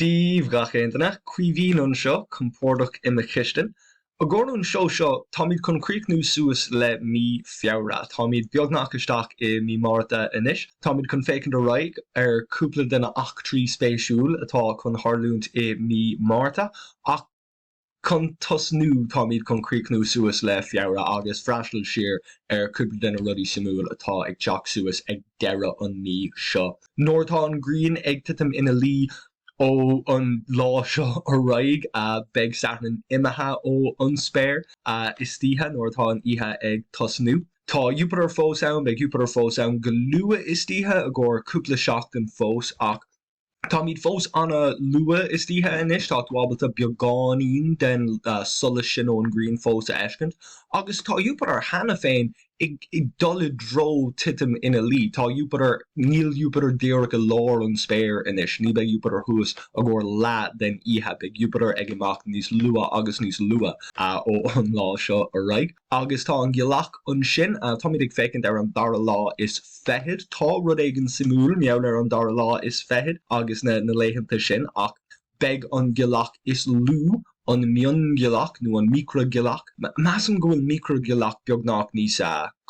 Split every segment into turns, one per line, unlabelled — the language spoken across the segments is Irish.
Dia daoibh gach aon duine, Caoimhín anseo, compordach i mo chistin. I gcomhair an seó seo, táimid chun críochnú suas le mí Feabhra. Táimid beagnach isteach i mí Márta anois. Táimid chun féachaint ar aghaidh ar cúpla de na eachtraí spéisiúil atá chun tharlúint i mí Márta, ach Chun tosnú, táimid chun críochnú suas le Feabhra agus freastal siar ar cúpla de na rudaí suimiúil atá ag teacht suas ag deireadh an mí seo. Nuair atá an ghrian ag titim ina luí ó an lá seo ar aghaidh, beidh Satarn imithe ó an spéir istoíche nuair atá an oíche ag tosnú. Tá Jupiter fós ann, beidh Jupiter fós ann go luath istoíche i gcomhair cúpla seachtain fós ach Táimid fós ana-luath istoíche anois, tá tú ábalta beagáinín den solas sin ón ngrian fós a fheiscint, agus tá Jupiter cheana féin ag dul i dtreo titim ina luí. Tá Jupiter, níl Jupiter díreach i lár an spéir anois, ní beidh Jupiter thuas i gcomhair leath den oíche, beidh Jupiter ag imeacht níos luath agus níos luath ó an lá seo ar aghaidh. Agus tá an ghealach ansin. Táimid ag féachaint ar an dara lá is fichead. Tá rud éigin suimiúil mar gheall ar an dara lá is fichead agus na laethanta sin ach beidh an ghealach is lú, an mhionghealach nó an micreaghealach, measaim go bhfuil micreaghealach beagnach níos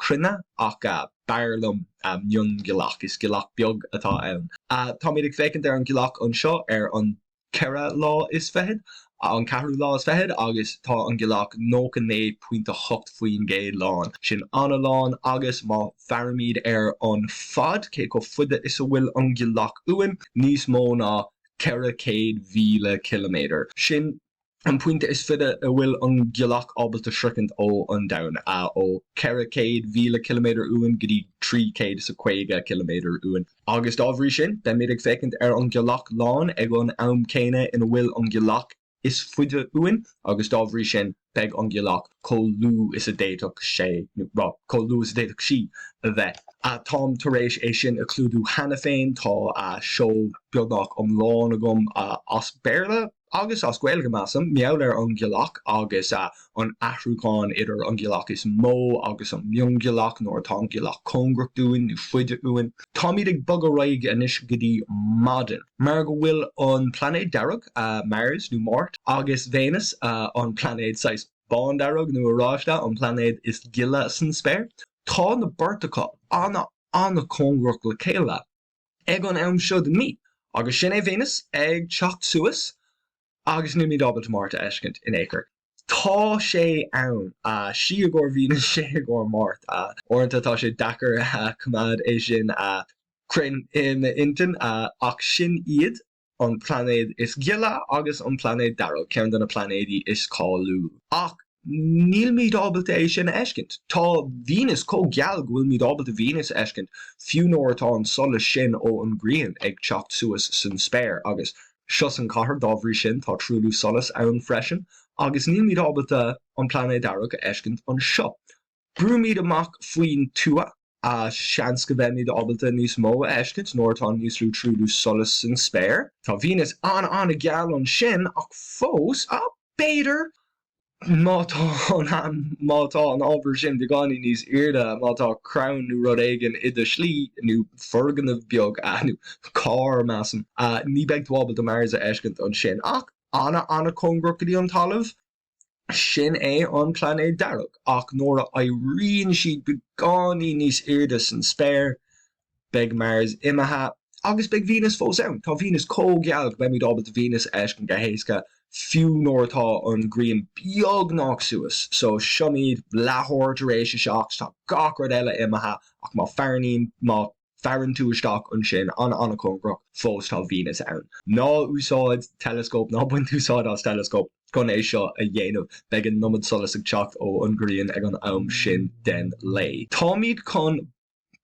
cruinne ach b'fhearr liom mionghealach, is gealach beag atá ann. Táimid ag féachaint ar an ghealach anseo ar an 4 lá is fichead, an ceathrú lá is fichead, agus tá an ghealach 99.8% lán. Sin an-lán agus má fairimid ar an fad, cé chomh faide is a bhfuil an ghealach uainn, níos mó ná 400,000 ciliméadar. Sin an pointe is faide a bhfuil an ghealach ábalta sroichint ó an Domhan, ó 400,000 ciliméadar uainn go dtí 350 ciliméadar uainn. Agus dá bhrí sin, beimid ag féachaint ar an ghealach lán ag an am céanna ina bhfuil an ghealach is faide uainn, agus dá bhrí sin, beidh an ghealach chomh lú is a d'fhéadfadh sé, nó chomh lú is a d'fhéadfadh sí a bheith. Táim tar éis é sin a chlúdú cheana féin, tá seó beagnach iomlán agam as Béarla, agus as Gaeilge, measaim, mar gheall ar an ghealach agus an athrúchán idir an ghealach is mó agus an mhionghealach nuair atá an ghealach cóngarach dúinn nó faide uainn. Táimid ag bogadh ar aghaidh anois go dtí maidin. Mar go bhfuil an plainéad dearg, Mars nó Máirt, agus Véineas, an plainéad saghas bándearg nó oráiste, an plainéad is gile san spéir, tá na beirt acu an-an-chóngarach le chéile. ag an am seo den mí. Agus sin é Venus ag teacht suas agus nílimid ábalta Máirt a fheiscint in aon chor. Tá sé ann. Sí i gcomhair Venus, sé i gcomhair Máirt. Uaireanta tá sé deacair coimeád é sin cruinn i m'intinn ach sin iad. an plainéad is gile agus an plainéad dearg, ceann de na plainéidí is cáiliúil. Ach nílimid ábalta é sin a fheiscint. Tá Venus chomh geal go bhfuilimid ábalta Venus a fheiscint fiú nuair atá an solas sin ó an ghrian ag teacht suas san spéir agus seo san chathair, dá bhrí sin tá truailliú solais ann freisin agus nílimid ábalta an plainéad dearg a fheiscint anseo. Brúimid amach faoin tuath, seans go mbeimid ábalta níos mó a fheiscint nuair atá níos lú truailliú solais san spéir. Tá Venus an-an-gheal ansin ach fós, b'fhéidir, má tá an má tá an ábhar sin beagáinín níos airde, má tá crann nó rud éigin i do shlí, nó foirgneamh beag, nó carr, measaim, ní beidh tú ábalta Mars a fheiscint ansin ach an-an-chóngarach go dtí an talamh. Sin é an plainéad dearg, ach nuair a éiríonn siad beagáinín níos airde san spéir, beidh Mars imithe agus beidh Venus fós ann. Tá Venus chomh geal go mbeimid ábalta Venus a fheiscint go héasca, fiú nuair atá an ghrian beagnach suas. So, seo muid leathuair tar éis a 7, tá gach rud eile imithe, ach má farann, má. Farann tú isteach ansin, an-an-chóngarach, fós tá Venus ann. Ná úsáid teileascóp, ná bain úsáid as teileascóp chun é seo a dhéanamh, beidh an iomad solais ag teacht ó an ghrian ag an am sin den lae. Táimid chun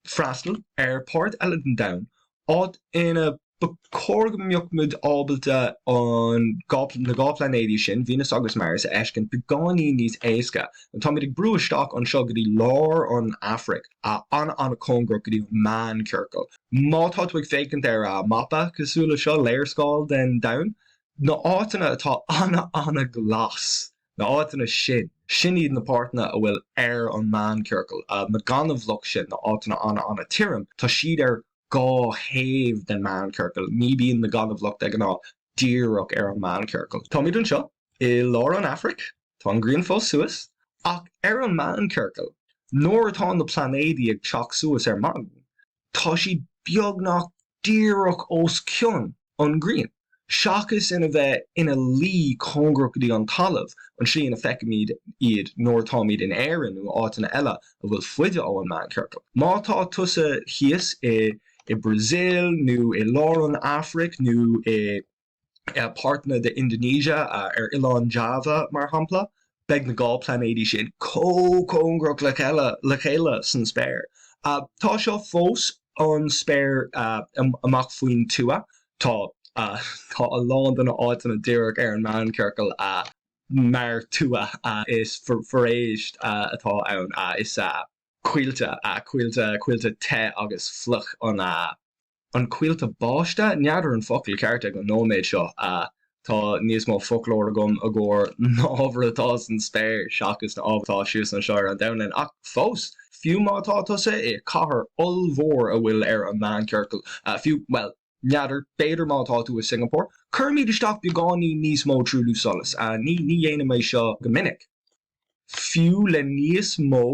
freastal ar páirt eile den domhan, áit ina Ba chóir go mbeadh muid ábalta an na 2 plainéidí sin, Venus agus Mars, a fheiscint beagáinín níos éasca. Táimid ag brú isteach anseo go dtí lár an Afraic, an-an-chóngarach go dtí an meánchiorcal. Má tá tú ag féachaint ar mapa cosúil le seo, léarscáil den domhan, na áiteanna atá an-an-ghlas, na áiteanna sin, sin iad na páirteanna a bhfuil ar an meánchiorcal. Na gaineamhlach sin, na áiteanna an-an-tirim, tá siad ar 2 thaobh den meánchiorcal. Ní bíonn na gaineamhlach de ghnáth Díreach ar an meánchiorcal. Táimid anseo i lár an Afraic, tá an ghrian fós suas, ach ar an meánchiorcal, nuair atá na plainéidí ag teacht suas ar maidin, tá siad beagnach díreach os cionn an ghrian, seachas ina bheith ina luí cóngarach go dtí an talamh, an tslí ina feicimid iad nuair atáimid in Éirinn nó áiteanna eile a bhfuil faide ó an meánchiorcal. Má tá tusa thíos i i Brazil nó i lár an Afraic nó i páirteanna de Indonesia, ar oileán Java mar shampla, beidh na gá plainéidí sin chomh cóngarach le chéile le chéile san spéir. Tá seo fós an spéir amach faoin tuath. Tá tá a lán de na áiteanna díreach ar an meánchiorcal mar tuath. Is foraois atá ann. Is coillte, coillte, coillte te agus fliuch an an coillte báiste? N'fheadar an focal ceart ag an nóiméad seo. Tá níos mó foclóir agam i gcomhair na ábhair atá san spéir seachas na ábhair atá síos anseo ar an domhan linn. Ach fós, fiú má tá tusa i cathair ollmhór a bhfuil ar an meánchiorcal, fiú, bhuel, n'fheadar, b'fhéidir má tá tú i Singapore, cuirimid isteach beagáinín níos mó truailliú solais. Ní ní dhéanaim é seo go minic. Fiú le níos mó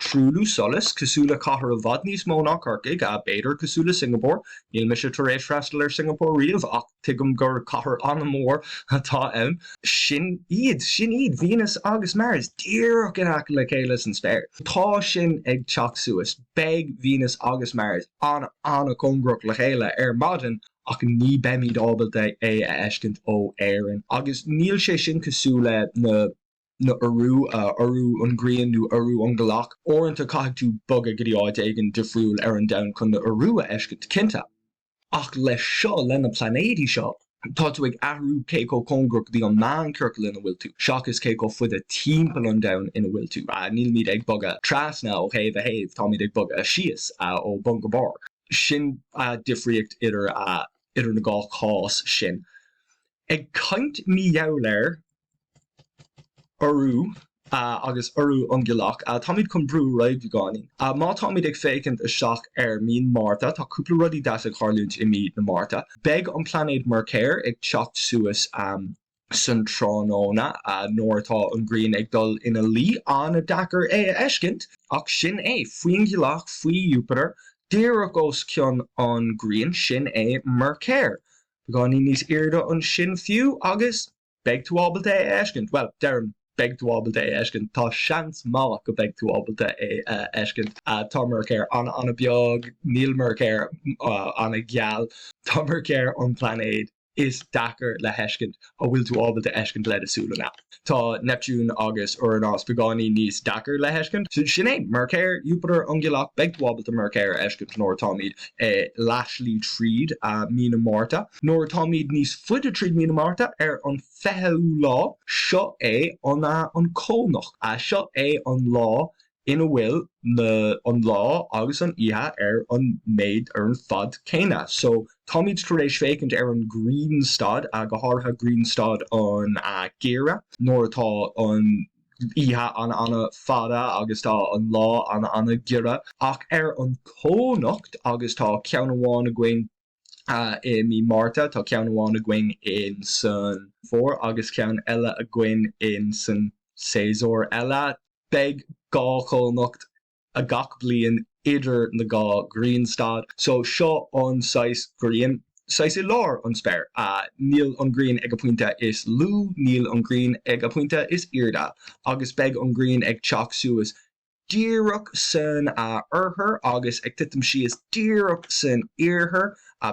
truailliú solais, cosúil le cathair i bhfad níos mó ná Corcaigh, b'fhéidir cosúil le Singapore, níl mise tar éis freastal ar Singapore riamh ach tuigim gur cathair an-mhór atá ann. Sin iad, sin iad, Venus agus Mars, díreach in aice le chéile san spéir. Tá sin ag teacht suas, beidh Venus agus Mars an-an-chóngarach le chéile ar maidin ach ní beimid ábalta é a fheiscint ó Éirinn. Agus níl sé sin cosúil le na na urú, urú an ghrian nó urú an ghealach. Uaireanta caithfidh tú bogadh go dtí áit éigin difriúil ar an domhan chun na urú a fheiscint, cinnte. Ach leis seo, le na plainéidí seo, tá tú ag athrú cé chomh cóngarach go dtí an meánchiorcal ina bhfuil tú, seachas cé chomh faide timpeall an domhain ina bhfuil tú. Nílimid ag bogadh trasna ó thaobh a thaobh, táimid ag bogadh síos ó bun go barr. Sin difríocht idir idir na dhá chás sin. Ag caint mar gheall ar urú agus urú an ghealach, táimid chun brú ar aghaidh beagáinín. Má táimid ag féachaint isteach ar mí Márta, tá cúpla rudaí deas ag tharlúint i mí na Márta. Beidh an plainéad Meircéir ag teacht suas san tráthnóna nuair atá an ghrian ag dul ina luí. An-deacair é a fheiscint, ach sin é, faoin ghealach, faoi Jupiter, díreach os cionn an ghrian, sin é Meircéir. Beagáinín níos airde ansin fiú agus beidh tú ábalta é a fheiscint. Bhuel, deirim beidh tú ábalta é a fheiscint, tá seans maith go beidh tú ábalta é a fheiscint. Tá Meircéir an-an-bheag, níl Meircéir an-gheal. Tá Meircéir an plainéad is deacair le heiscint a bhfuil tú ábalta fheiscint le do súile. Tá Neiptiún agus Úranás beagáinín níos deacair le heiscint. So sin é, Meircéir, Jupiter, an ghealach, beidh tú ábalta Meircéir a fheiscint nuair atáimid leathshlí tríd mí na Márta. Nuair atáimid níos faide tríd mí na Márta, ar an 20ú lá, seo é an an comhnocht. Seo é an lá ina bhfuil na an lá agus an oíche ar an méid ar an fad céanna. So táimid tar éis féachaint ar an ghrianstad, go háirithe grianstad an gheimhridh, nuair atá an oíche an-an-fhada agus tá an lá an-an-ghiorra. Ach ar an comhnocht, agus tá ceann amháin againn i mí Márta, tá ceann amháin againn in san fómhar agus ceann eile againn in san séasúr eile. Beidh dhá chomhnocht gach bliain idir na dhá ghrianstad. So seo an saghas grian, saghas i lár an spéir. Níl an ghrian ag a pointe is lú, níl an ghrian ag a pointe is airde. Agus beidh an ghrian ag teacht suas díreach san oirthear agus ag titim síos díreach san iarthar,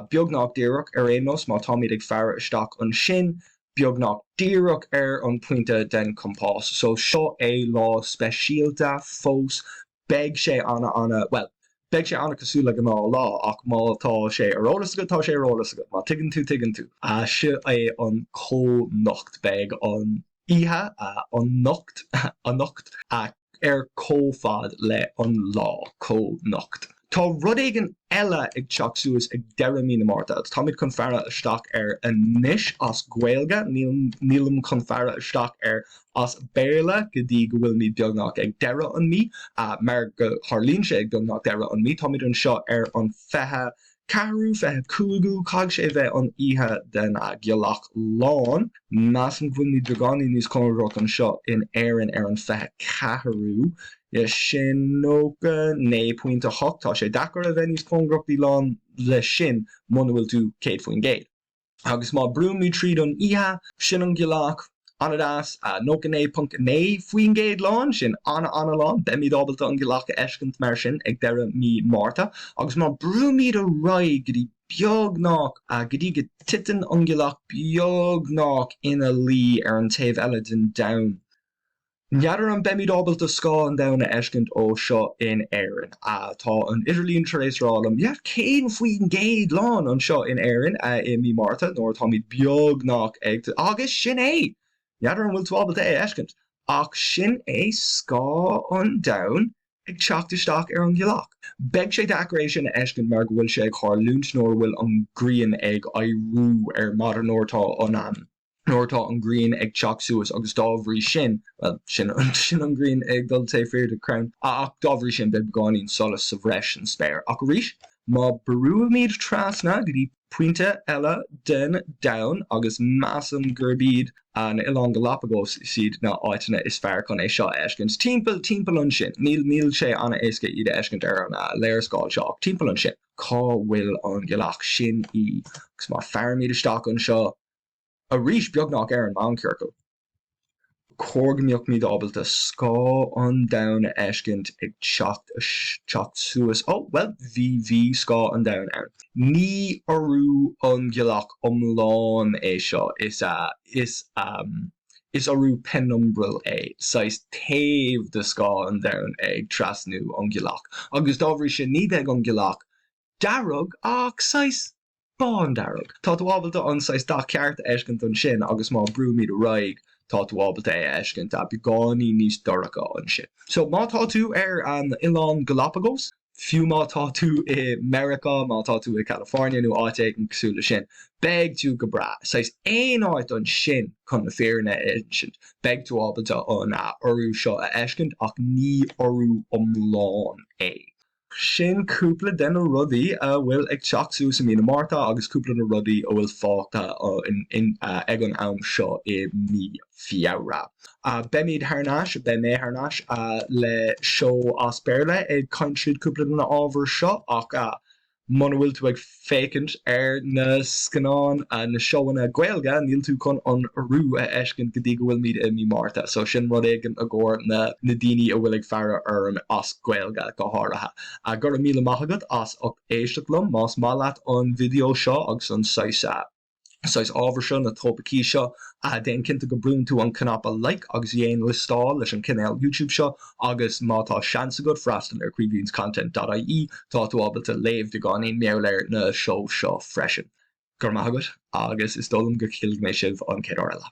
beagnach díreach ar aon nós, má táimid ag faire isteach ansin, beagnach díreach ar an pointe den compás. So seo é lá speisialta fós, beidh sé ana ana, bhuel, beidh sé ana cosúil le gnáth lá ach má tá sé ar eolas agat, tá sé ar eolas agat, má tuigeann tú, tuigeann tú. Seo é an comhnocht, beidh an oíche, an nocht, anocht, ar comhfhad le an lá, comhnocht. Tá rud éigin eile ag teacht suas ag deireadh mí na Márta. Táimid chun faire isteach air anois as Gaeilge, nílim chun faire isteach air as Béarla go dtí go bhfuilimid beagnach ag deireadh an mí, mar go tharlaíonn sé ag beagnach deireadh an mí. Táimid anseo ar an 20. 24ú, 25ú, caithfidh sé a bheith an oíche den ghealach lán. Measaim go bhfuilimid beagáinín níos cóngarach anseo in Éirinn ar an 24ú. Sin 99.8. Tá sé deacair a bheith níos cóngarachtaí lán le sin muna bhfuil tú 100%. Agus má brúimid tríd an oíche, sin an ghealach, an-deas, 99.9% lán, sin an-an-lán, beimid ábalta an ghealach a fheiscint mar sin ag deireadh mí Márta. Agus má brúimid ar aghaidh go dtí beagnach, go dtí go titeann an ghealach beagnach ina luí ar an taobh eile den domhan, N'fheadar an mbeimid ábalta scáth an domhain a fheiscint ó seo in Éirinn. Tá an idirlíon tar éis rá liom, yeah, 100% lán anseo in Éirinn i mí Márta nuair atáimid beagnach ag, agus sin é! N'fheadar an bhfuil tú ábalta é a fheiscint, ach sin é scáth an domhain ag teacht isteach ar an ghealach. Beidh sé deacair é sin a fheiscint mar go bhfuil sé ag tharlúint nuair a bhfuil an ghrian ag éiriú ar maidin nuair atá an. nuair atá an ghrian ag teacht suas agus dá bhrí sin, bhuel, sin, sin an ghrian ag dul taobh thiar de chrann, ach dá bhrí sin beidh beagáinín solais sa bhreis san spéir. Ach arís, má brúimid trasna go dtí pointe eile den domhan, agus measaim gurb iad na Oileáin Galapagos is iad na áiteanna is fearr chun é seo a fheiscint, timpeall, timpeall ansin, níl, níl sé an-éasca iad a fheiscint ar an léarscáil seo, ach timpeall ansin, cá bhfuil an ghealach? Sin í. Agus má fairimid isteach anseo, arís beagnach ar an meánchiorcal. Ba chóir go mbeadh muid ábalta scáth an domhain a fheiscint ag teacht teacht suas. Ó, bhuel, bhí, bhí scáth an domhain ann. Ní urú an ghealach iomlán é seo, is, is, is urú penumbral é, saghas taobh de scáth an domhain ag trasnú an ghealach. Agus dá bhrí sin, ní bheidh an ghealach dearg ach saghas bándearg. Tá tú ábalta an saghas dath ceart a fheiscint ansin agus má brúimid ar aghaidh tá tú ábalta é a fheiscint beagáinín níos dorcha ansin. So má tá tú ar an Oileán Galapagos, fiú má tá tú i Meiriceá, má tá tú i California nó áit éigin cosúil le sin, beidh tú go breá. Saghas aon áit ansin chun na fírinne a insint, beidh tú ábalta an urú seo a fheiscint ach ní urú iomlán é. Sin cúpla de na rudaí a bhfuil ag teacht suas i mí na Márta agus cúpla de na rudaí a bhfuil fágtha ag an am seo i mí Feabhra. Beimid thar n-ais, beidh mé thar n-ais le seó as Béarla ag caint tríd cúpla de na ábhair seo ach Muna bhfuil tú ag féachaint ar na scannáin, na seóanna Gaeilge, níl tú chun an urú a fheiscint go dtí go bhfuilimid i mí Márta. So sin rud éigin i gcomhair na na daoine a bhfuil ag faire orm as Gaeilge go háirithe. Go raibh míle maith agat as ucht éisteacht liom. Más maith leat an video seo agus an saghas saghas ábhar seo, na topaicí seo, déan cinnte go brúnn tú an cnaipe like agus déan liostáil leis an chineál YouTube seo agus má tá seans agat freastal ar caoimhinscontent dot ie tá tú ábalta léamh beagáinín mar gheall ar na seó seo freisin. Go raibh maith agat agus is dóigh liom go gcífidh mé sibh an chéad uair eile.